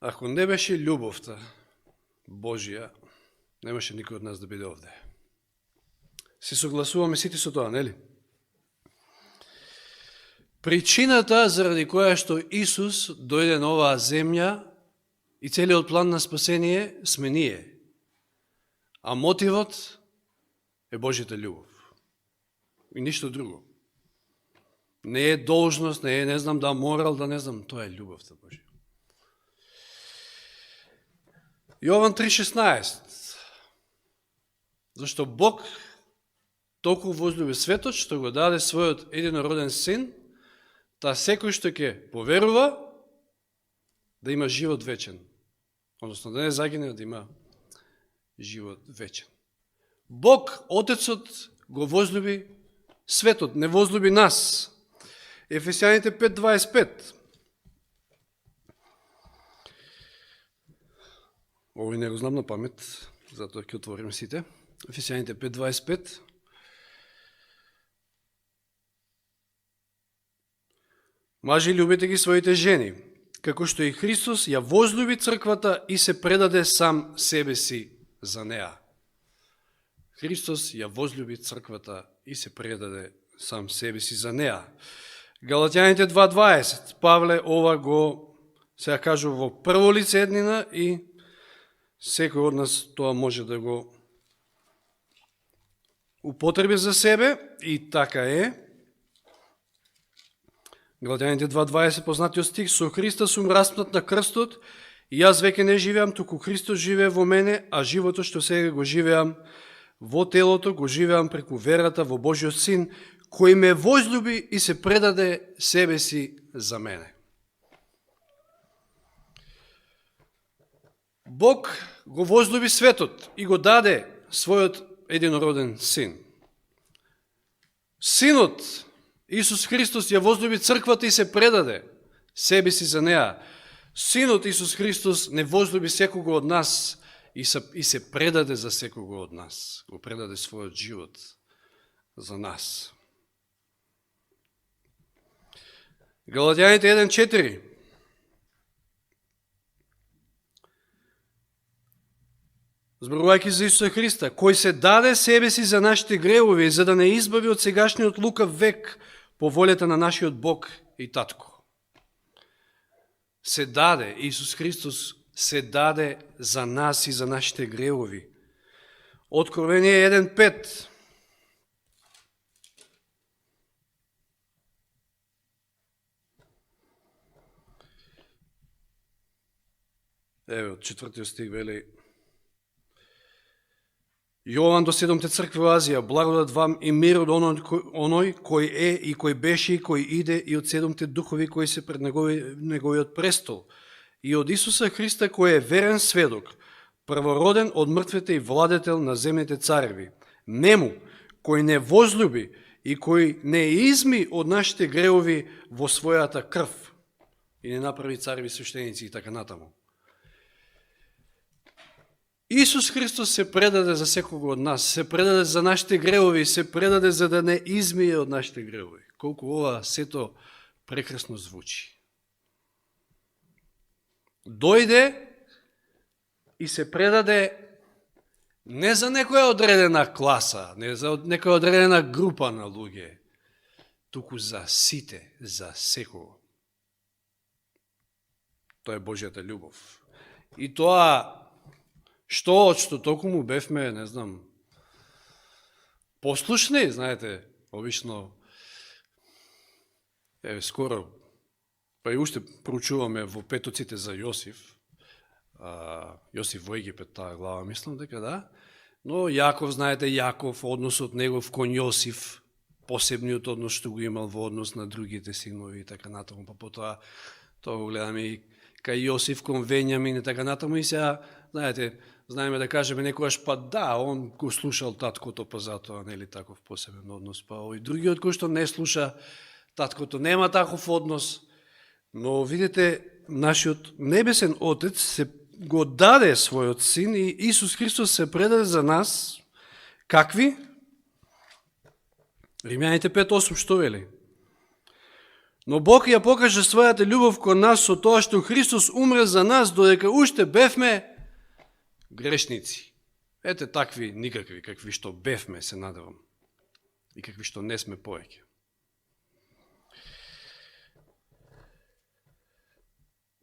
Ако не беше љубовта Божија, немаше никој од нас да биде овде. Се согласуваме сите со тоа, нели? Причината заради која што Исус дојде на оваа земја и целиот план на спасение сме ние. А мотивот е Божјата љубов. И ништо друго. Не е должност, не е, не знам, да морал, да не знам, тоа е љубовта Божја. Јован 3,16. Зашто Бог толку возлюби светот, што го даде својот единороден син, та секој што ќе поверува, да има живот вечен. Односно, да не загине, да има живот вечен. Бог, Отецот, го возлюби светот, не возлюби нас. Ефесијаните 5:25. Овој не го знам на памет, затоа ќе отворим сите. Ефесијаните 5:25. Мажи, љубете ги своите жени, како што и Христос ја возлюби црквата и се предаде сам себе си за неа. Христос ја возлюби црквата и се предаде сам себе си за неа. Галатјаните 2:20. Павле ова го се кажува во прво лице еднина и секој од нас тоа може да го употреби за себе и така е. Галатјаните 2:20 познатиот стих: со Христа сум распнат на крстот и јас веќе не живеам, туку Христос живее во мене, а животот што сега го живеам во телото, го живеам преку верата во Божиот Син, кој ме возлюби и се предаде себе си за мене. Бог го возлюби светот и го даде својот единороден син. Синот Исус Христос ја возлюби црквата и се предаде себе си за неа. Синот Исус Христос не возлюби секого од нас и се предаде за секого од нас. Го предаде својот живот за нас. Галатјаните 1:4. Зборувајќи за Исуса Христа, кој се даде себе си за нашите гревови, за да не избави од сегашниот лукав век по волјата на нашиот Бог и Татко. Се даде, Исус Христос се даде за нас и за нашите гревови. Откровение 1:5. Еве, од 4 стих вели: Јован до 7 цркви во Азија, благодат вам и мир од оној кој е и кој беше и кој иде и од 7 духови кои се пред неговиот престол и од Исуса Христа кој е верен сведок, првороден од мртвите и владетел на земните цареви. Нему, кој не возлюби и кој не изми од нашите гревови во својата крв и не направи цареви, свештеници и така натаму. Исус Христос се предаде за секого од нас, се предаде за нашите гревови, се предаде за да не измие од нашите гревови. Колку ова сето прекрасно звучи. Дојде и се предаде не за некоја одредена класа, не за некоја одредена група на луѓе, туку за сите, за секого. Тоа е Божјата љубов. И тоа што толку му бевме, не знам, послушни, знаете, обично, скоро, па и уште проучуваме во петоците за Јосиф, Јосиф во Египет, таа глава, мислам дека да, но Јаков, знаете, Јаков, односот негов кон Јосиф, посебниот однос што го имал во однос на другите синови и така натаму, па потоа тоа го гледаме и кај Јосиф кон Вењамин и така натаму и сега, знаете, знаеме да кажеме некојаш, па да, он го слушал таткото, па затоа нели таков посебен однос, па овој другиот кој што не слуша таткото, нема таков однос, но видите, нашиот небесен Отец се го даде својот син и Исус Христос се предаде за нас, какви? Римјаните 5:8 што вели? Но Бог ја покаже својата љубов кон нас со тоа што Христос умре за нас додека уште бевме грешници. Ете такви никакви, какви што бевме, се надевам. И какви што не сме повеќе.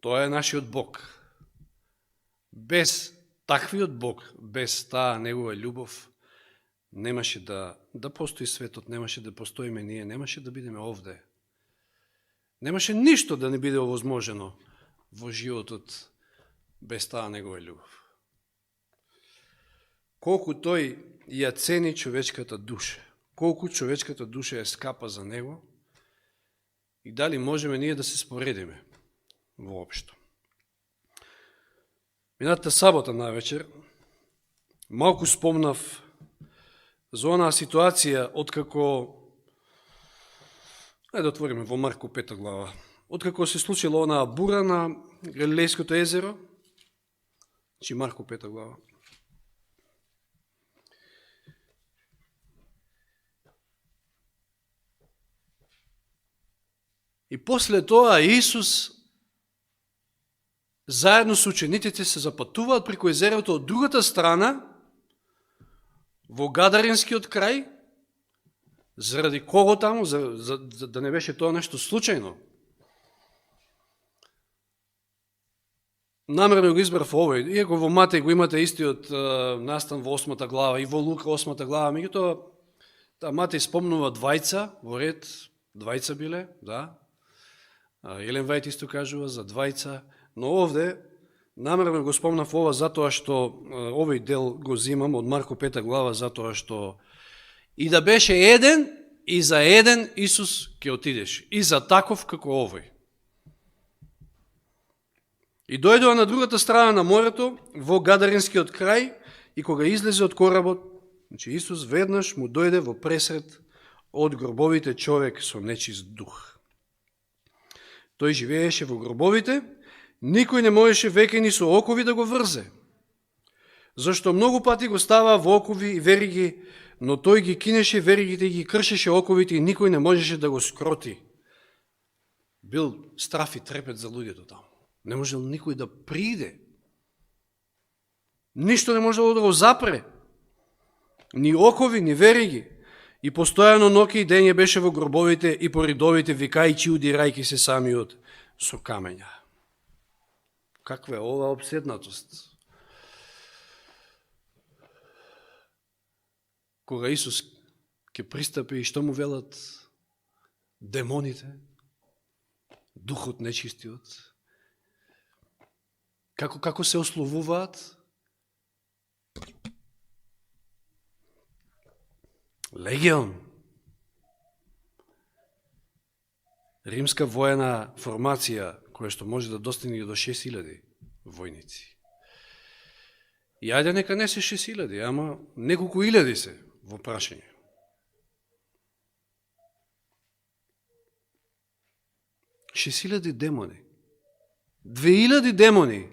Тоа е нашиот Бог. Без таквиот Бог, без таа негова љубов, немаше да постои светот, немаше да постоиме ние, немаше да бидеме овде. Немаше ништо да не биде овозможено во животот без таа негова љубов. Колку тој ја цени човечката душа, колку човечката душа е скапа за него и дали можеме ние да се споредиме воопшто. Минатата сабота навечер малку спомнав за онаа ситуација откако, да отвориме во Марко 5 глава, откако се случила онаа бура на Галилејското езеро, значи Марко 5 глава. И после тоа Исус заедно со учениците се запатуваат преку езерото од другата страна, во Гадаринскиот крај. Заради кого таму? За да не беше тоа нешто случајно. Намерно го избрав овој, иако во Матеј го имате истиот настан во 8 глава и во Лука 8 глава, меѓутоа Матеј спомнува двајца, во ред, двајца биле, да. Елен Вајд исто кажува за двајца, но овде намерно го спомнав ова затоа што овој дел го зимам од Марко 5 глава, затоа што и да беше еден, и за еден Исус ќе отидеше, и за таков како овој. И дојдоа на другата страна на морето, во Гадаринскиот крај, и кога излезе од коработ, значи Исус веднаш му дојде во пресред од гробовите човек со нечист дух. Тој живееше во гробовите, никој не можеше веќе ни со окови да го врзе, зашто многу пати го ставаа во окови и вериги, но тој ги кинеше веригите и ги кршеше оковите и никој не можеше да го скроти. Бил страф и трепет за луѓето таму. Не можел никој да приде. Ништо не можело да го запре. Ни окови, ни вериги. И постојано ноќе и дење беше во гробовите и по ридовите викајќи, удирајќи се самиот со камења. Каква е ова обседнатост? Кога Исус ќе пристапи и што му велат демоните, духот нечистиот, како се ословуваат? Легион. Римска воена формација, која што може да достигне до 6000 војници. И ајде нека не се 6000, ама неколку илјади се во прашање. Шестилјади демони. 2000 демони.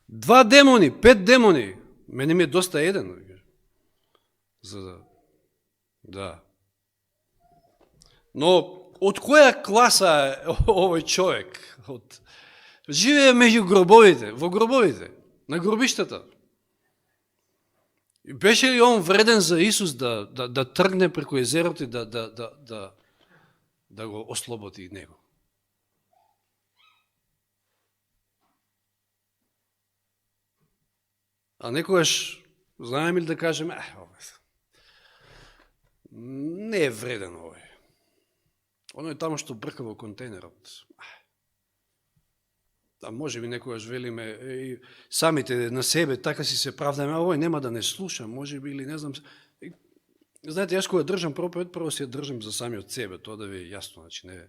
2 демони, 5 демони. Мене ми е доста еден. За да. Но од која класа е овој човек? Живее меѓу гробовите, во гробовите, на гробиштата. Беше ли он вреден за Исус да тргне преку езерото и да го ослободи него? А некојаш знаеме ли да кажеме, не е вреден овој. Оно е тамо што брка во контейнерот. А може би некојаш велиме и самите на себе така си се правдаме, а овој нема да не слуша, може би или не знам. Знаете, јас кога држам проповед, прво се држам за самиот себе, тоа да ви е јасно, значи не.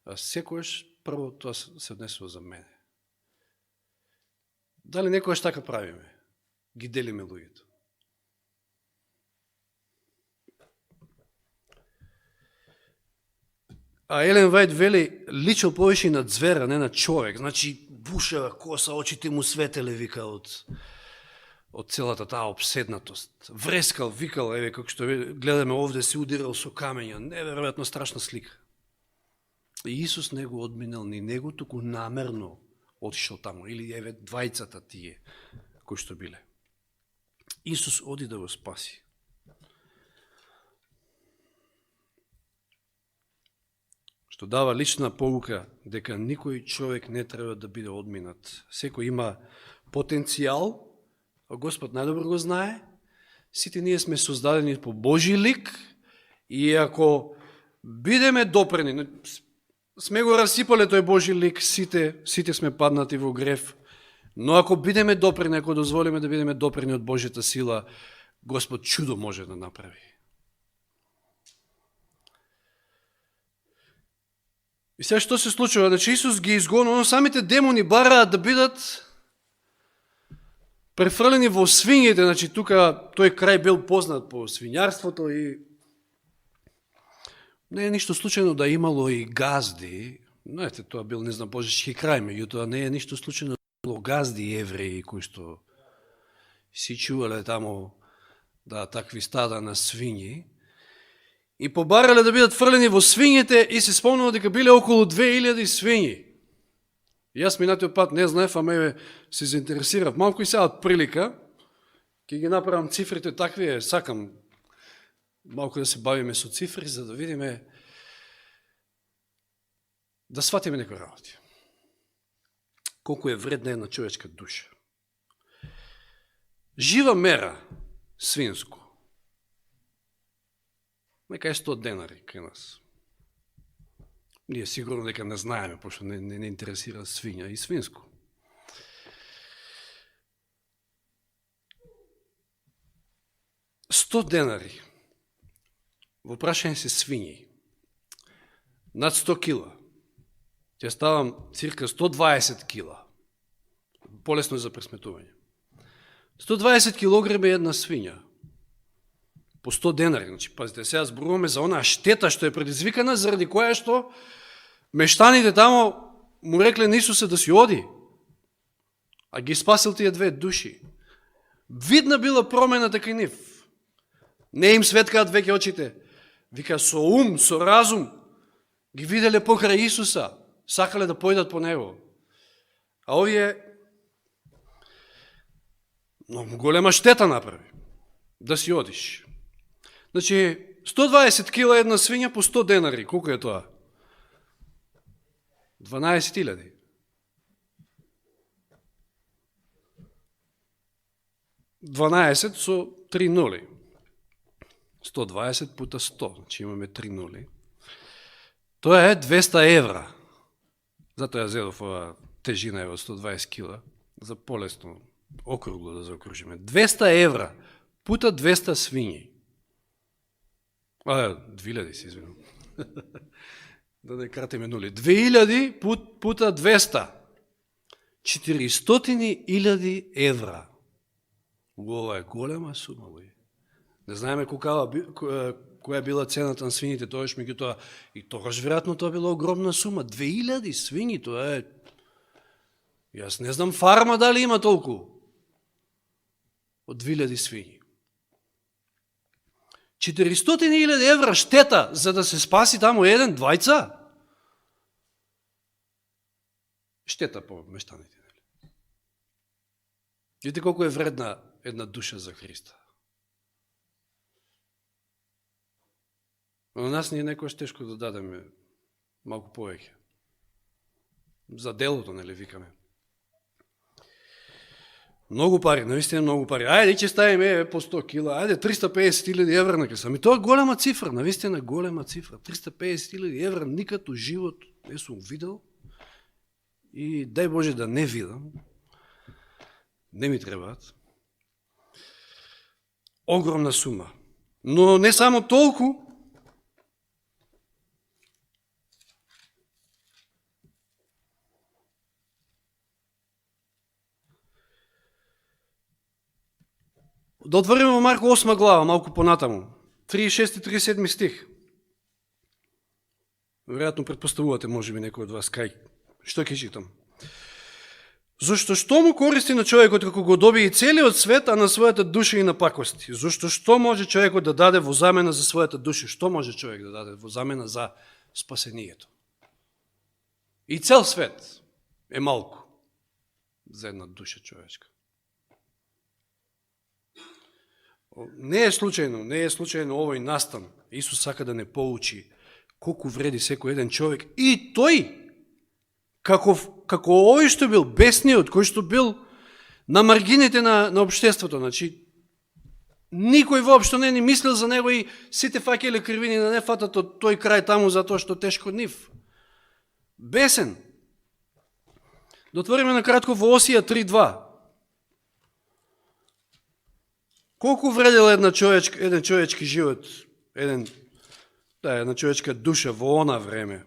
А секојаш прво тоа се однесува за мене. Дали некојаш така правиме? Ги делиме луѓето. А Елен Вајд вели, личил повеќе на звера, не на човек. Значи, буша коса, очите му светеле, вика, од целата таа обседнатост. Врескал, викал, еве, како што гледаме овде, се удирал со камења. Неверојатно страшна слика. И Исус не го одминал ни него, туку намерно отишел таму, или еве двајцата тие кои што биле. Исус оди да го спаси. Што дава лична поука дека никој човек не треба да биде одминат. Секој има потенцијал, а Господ најдобро го знае. Сите ние сме создадени по Божи лик и ако бидеме допрени, сме го расипале тој Божи лик, сите сме паднати во грев, но ако бидеме допрени, ако дозволиме да бидеме допрени од Божјата сила, Господ чудо може да направи. И сега што се случува? Значи Исус ги изгонува, но самите демони бараат да бидат префрлени во свињите. Значи тука тој крај бил познат по свињарството и не е ништо случајно да имало и газди. Знаете, тоа бил, не знам, божички крај, меѓутоа не е ништо случајно да имало газди евреи кои што си чувале тамо да такви стада на свињи. И побарале да бидат фрлени во свињите и се спомнува дека биле околу 2000 свињи. И јас минатиот пат не знаев, а ме се заинтересирав малку и сега од прилика ќе ги направам цифрите такви, сакам малку да се бавиме со цифри, за да видиме, да сватиме некои работи. Колку е вредна една човечка душа. Жива мера, свинско, нека е 100 денари кај нас. Ние сигурно дека не знаеме, пошто не интересира свиња и свинско. $100 во прашање се свињи над 100 кила. Ќе ставам цирка 120 кила. Полесно за пресметување. 120 килограми е една свиња. По $100. Значи, пазите, сега зборуваме за онаа штета што е предизвикана, заради која што мештаните тамо му рекле на Исусе да си оди, а ги спасил тие 2 души. Видна била промената кај нив. Не им светкаат веќе очите. Вика, со ум, со разум, ги виделе покрај Исуса, сакале да појдат по него. А овие многу голема штета направи. Да си одиш. Значи, 120 кила една свиња по $100. Колко е тоа? 12.000. 12 со 3 нули. 120 пута 100. Значи имаме 3 нули. Тоа е 200 евра. Затоа ја зедов ова тежина е од 120 кила. За полесно округло да заокружиме. 200 евра пута 200 свињи. 2000 се извинувам. Да не кратиме нули. 2000 пута 200. 400.000 евра. Ова е голема сума. Не знаеме која била цената на свињите, тоаш меѓутоа и тогаш веројатно тоа била огромна сума. 2000 свињи, тоа е... Јас не знам фарма дали има толку. Од 2000 свињи. 400.000 евра штета за да се спаси тамо еден, двајца. Штета по мештаните. Видите колко е вредна една душа за Христа. На нас ни е некојаш тешко да дадеме малку повеќе. За делото, нели викаме. Многу пари, наистина многу пари. Ајде, ќе ставиме по 100 кила, ајде 350.000 евра на каса. Тоа е голема цифра, наистина голема цифра. 350.000 евра никад у живот не сум видел и дај Боже да не видам. Не ми требаат. Огромна сума. Но не само толку. Да отвориме во Марко 8 глава, малку понатаму. 36-37 стих. Веројатно предпоставувате, може би, некој од вас, кај. Што ќе читам? Зошто што му користи на човекот како го добие целиот свет, а на својата душа и на пакости? Зошто што може човекот да даде во замена за својата душа? Што може човек да даде во замена за спасението? И цел свет е малку за една душа човечка. Не е случајно овој настан. Исус сака да не поучи колку вреди секој еден човек. И тој, како овој што бил бесниот, кој што бил на маргините на општеството, значи, никој воопшто не ни мислил за него и сите фаќале кривини да не фатат од тој крај таму затоа што тешко нив. Бесен. Дотвориме на кратко во Осија 3.2. Колку вредел еден човечки живот, една човечка душа во она време?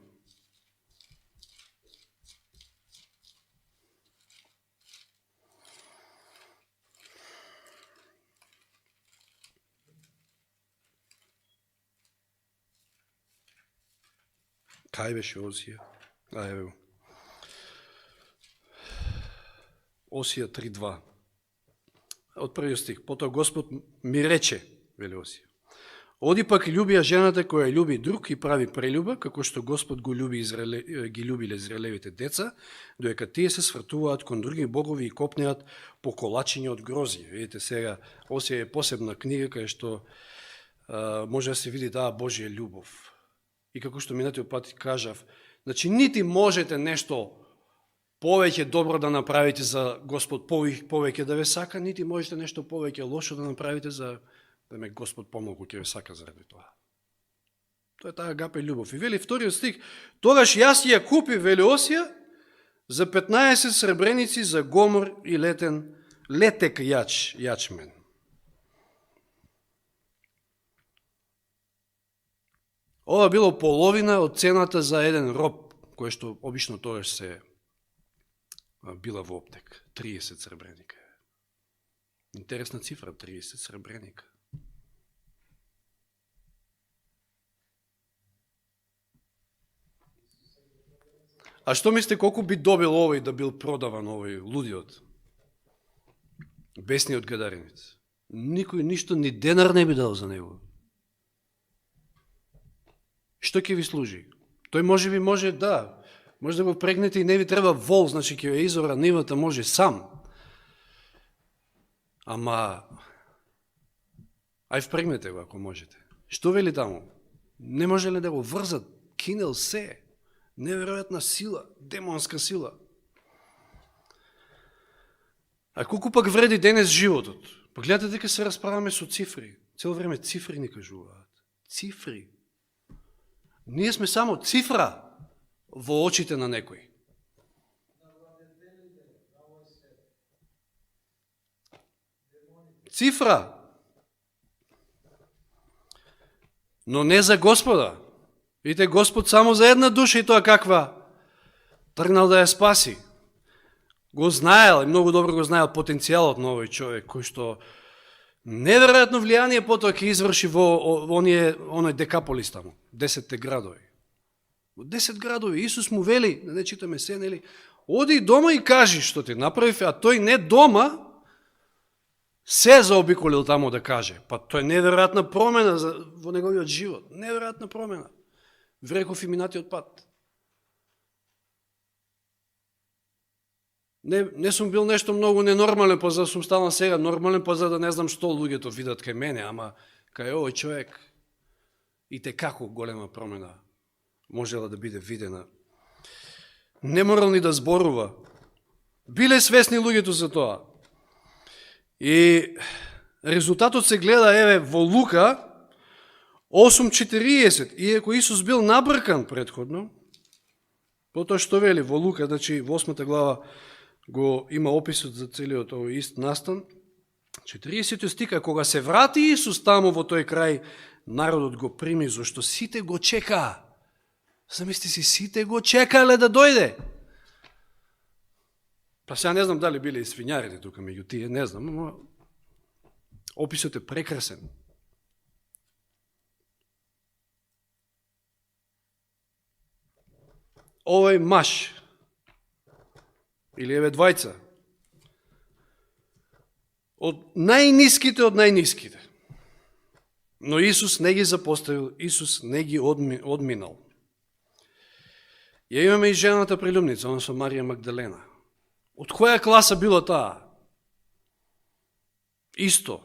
Кај беше Осија? Еве го. Осија 3.2. Од првиот стих. Потоа Господ ми рече, вели Осија, оди пак љуби ја жената која љуби друг и прави прелюба, како што Господ ги љубиле зрелевите деца, доека тие се свртуваат кон други богови и копнеат по колачиња од грози. Видите сега, Осија е посебна книга кај што може да се види таа Божја љубов. И како што минатиот пат кажав, значи нити можете нешто повеќе добро да направите за Господ, повеќе да ве сака, нити можете нешто повеќе лошо да направите за да ме Господ помалку ќе ве сака заради тоа. Тоа е таа агапе љубов. И вели вториот стих, тогаш јас ја купи, вели Осија, за 15 сребреници за гомор и летек јачмен. Ова било половина од цената за еден роб, кој што обично тогаш се била во оптек. 30 сребреника. Интересна цифра, 30 сребреника. А што мислите колку би добил овој да бил продаван, овој лудиот? Бесниот гадаринец. Никој ништо, ни денар не би дал за него. Што ќе ви служи? Тој може да го прегнете и не ви треба вол, значи ќе ве изора нивата, може сам. Ама, ај впрегнете го ако можете. Што вели таму? Не може ли да го врзат? Кинел се. Неверојатна сила, демонска сила. А колку пак вреди денес животот? Погледате дека се расправаме со цифри. Цело време цифри ни кажуваат. Цифри. Ние сме само цифра во очите на некој. Цифра. Но не за Господа. Видите, Господ само за една душа и тоа каква? Тргнал да ја спаси. Го знаел, и многу добро го знаел потенцијалот на овој човек, кој што неверојатно влијание потоа ќе изврши во оној Декаполис таму, 10 градови. Во 10 градови Исус му вели, не читаме се, нели, оди дома и кажи што ти направив, а тој не дома се заобиколил таму да каже. Па тоа е неверојатна промена во неговиот живот, неверојатна промена. Вреков и минатиот пат. Не сум бил нешто многу ненормален, па за да сум станал сега нормален, па за да не знам што луѓето видат кај мене, ама кај овој човек и те како голема промена можела да биде видена. Не морал ни да зборува. Биле свесни луѓето за тоа. И резултатот се гледа, еве, во Лука 8.40, иако Исус бил набркан предходно, потоа што вели во Лука, значи во 8 глава го има описот за целиот овој ист настан, 40 стика, кога се врати Исус таму во тој крај, народот го прими, зашто сите го чекаа. Замисли си, сите го чекале да дојде. Па сега не знам дали биле и свињарите тука меѓу тие, не знам, но описот е прекрасен. Овој маж, или еве двајца, од најниските, но Исус не ги запоставил, Исус не ги одминал. Ја имаме и жената прелюбница, она со Марија Магдалена. Од која класа било таа? Исто.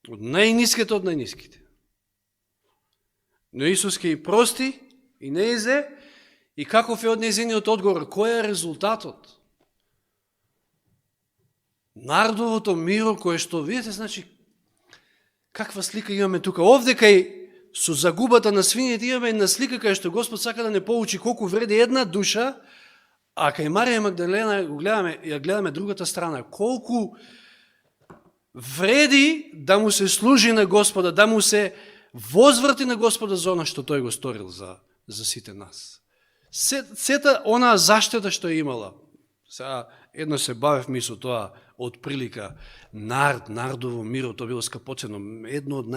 Од најниските од најниските. Но Исус ке и прости, и не изе, и каков е од нејзиниот одговор? Кој е резултатот? Нардовото миро кое што, видите, значи, каква слика имаме тука. Овде кај со загубата на свињите имаме една слика кај што Господ сака да не поучи колку вреди една душа, а кај Марија Магдалена ја гледаме другата страна. Колку вреди да му се служи на Господа, да му се возврати на Господа за она што тој го сторил за сите нас. Сета онаа заштета што е имала. Сега едно се бавевме со тоа од прилика нардово миро, тоа било скапоцено, едно од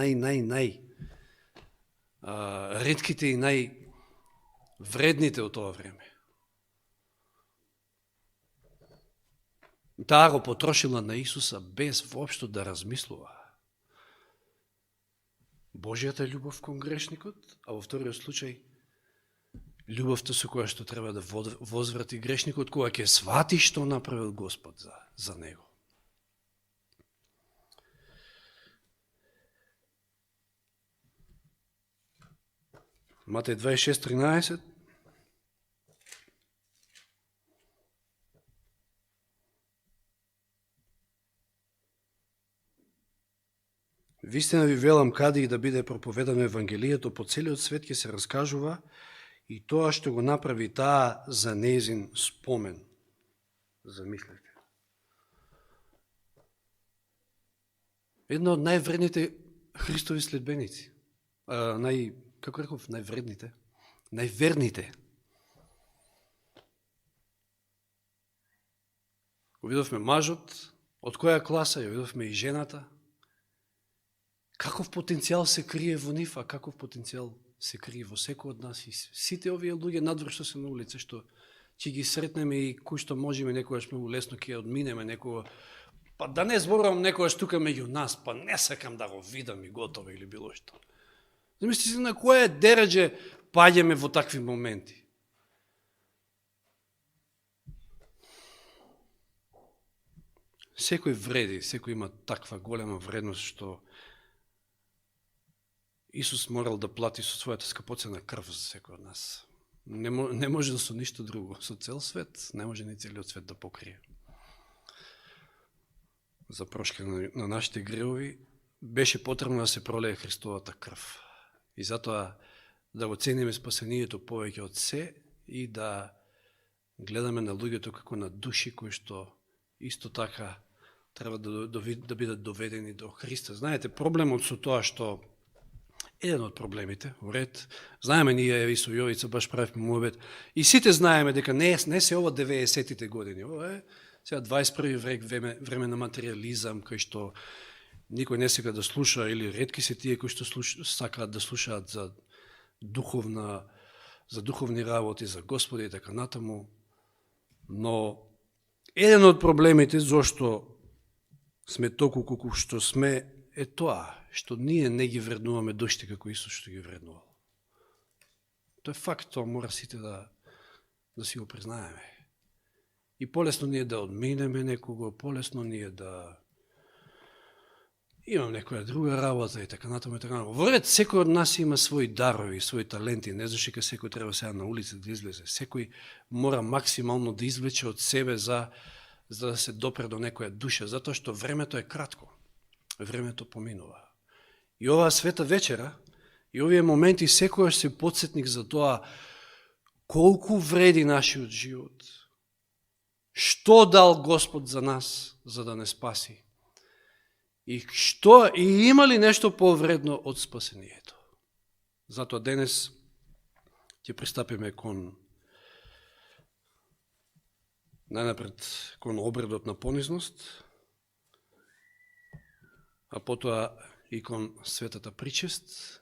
ретките и највредните од тоа време. Таа го потрошила на Исуса без воопшто да размислува. Божјата љубов кон грешникот, а во вториот случај љубовта со која што треба да возврати грешникот, кога ќе свати што направил Господ за него. Матеј 26:13. Вистина ви велам, каде и да биде проповедано Евангелието по целиот свет ќе се раскажува и тоа што го направи таа за нејзин спомен. Замислете. Една од највредните Христови следбеници. Како реков, највредните? Најверните. Го видовме мажот, од која класа, ја видовме и жената. Каков потенцијал се крие во нив, а каков потенцијал се крие во секој од нас. И сите овие луѓе надвор што се на улица, што ќе ги сретнеме и кој што можеме некојаш многу лесно ќе одминеме некој. Па да не зборувам некојаш тука меѓу нас, па не сакам да го видам и готово или било што. Замислите на кое дередже паѓаме во такви моменти. Секој вреди, секој има таква голема вредност што Исус морал да плати со својата скапоцена крв за секој од нас. Не може да со ништо друго, со цел свет, не може ни целиот свет да покрие. За прошка на нашите гревови беше потребно да се пролее Христовата крв. И затоа да го цениме спасението повеќе од се и да гледаме на луѓето како на души кои што исто така треба да бидат доведени до Христа. Знаете, проблемот со тоа што еден од проблемите, уред, знаеме ние и со Јовица баш правивме муабет, и сите знаеме дека не се ова 90-тите години, ова е сега 21 век, време на материализам, кај што никој не сака да слуша, или ретки се тие кои што сакаат да слушаат за духовни работи, за Господи и така натаму. Но еден од проблемите зошто сме толку колку што сме е тоа, што ние не ги вреднуваме душите како Исус што ги вреднувал. Тоа е факт, тоа мора сите да си го признаеме. И полесно ние да одминеме некого, полесно ние да имам некоја друга работа и така натаму и така натаму. Во ред, секој од нас има своји дарови, своји таленти, не зашто дека секој треба сега на улица да излезе. Секој мора максимално да извлече од себе за да се допре до некоја душа, затоа што времето е кратко. Времето поминува. И оваа света вечера, и овие моменти секојаш се подсетник за тоа колку вреди нашиот живот. Што дал Господ за нас, за да не спаси? И има ли нешто повредно од спасението? Затоа денес ќе пристапиме најнапред кон обредот на понизност, а потоа и кон светата причест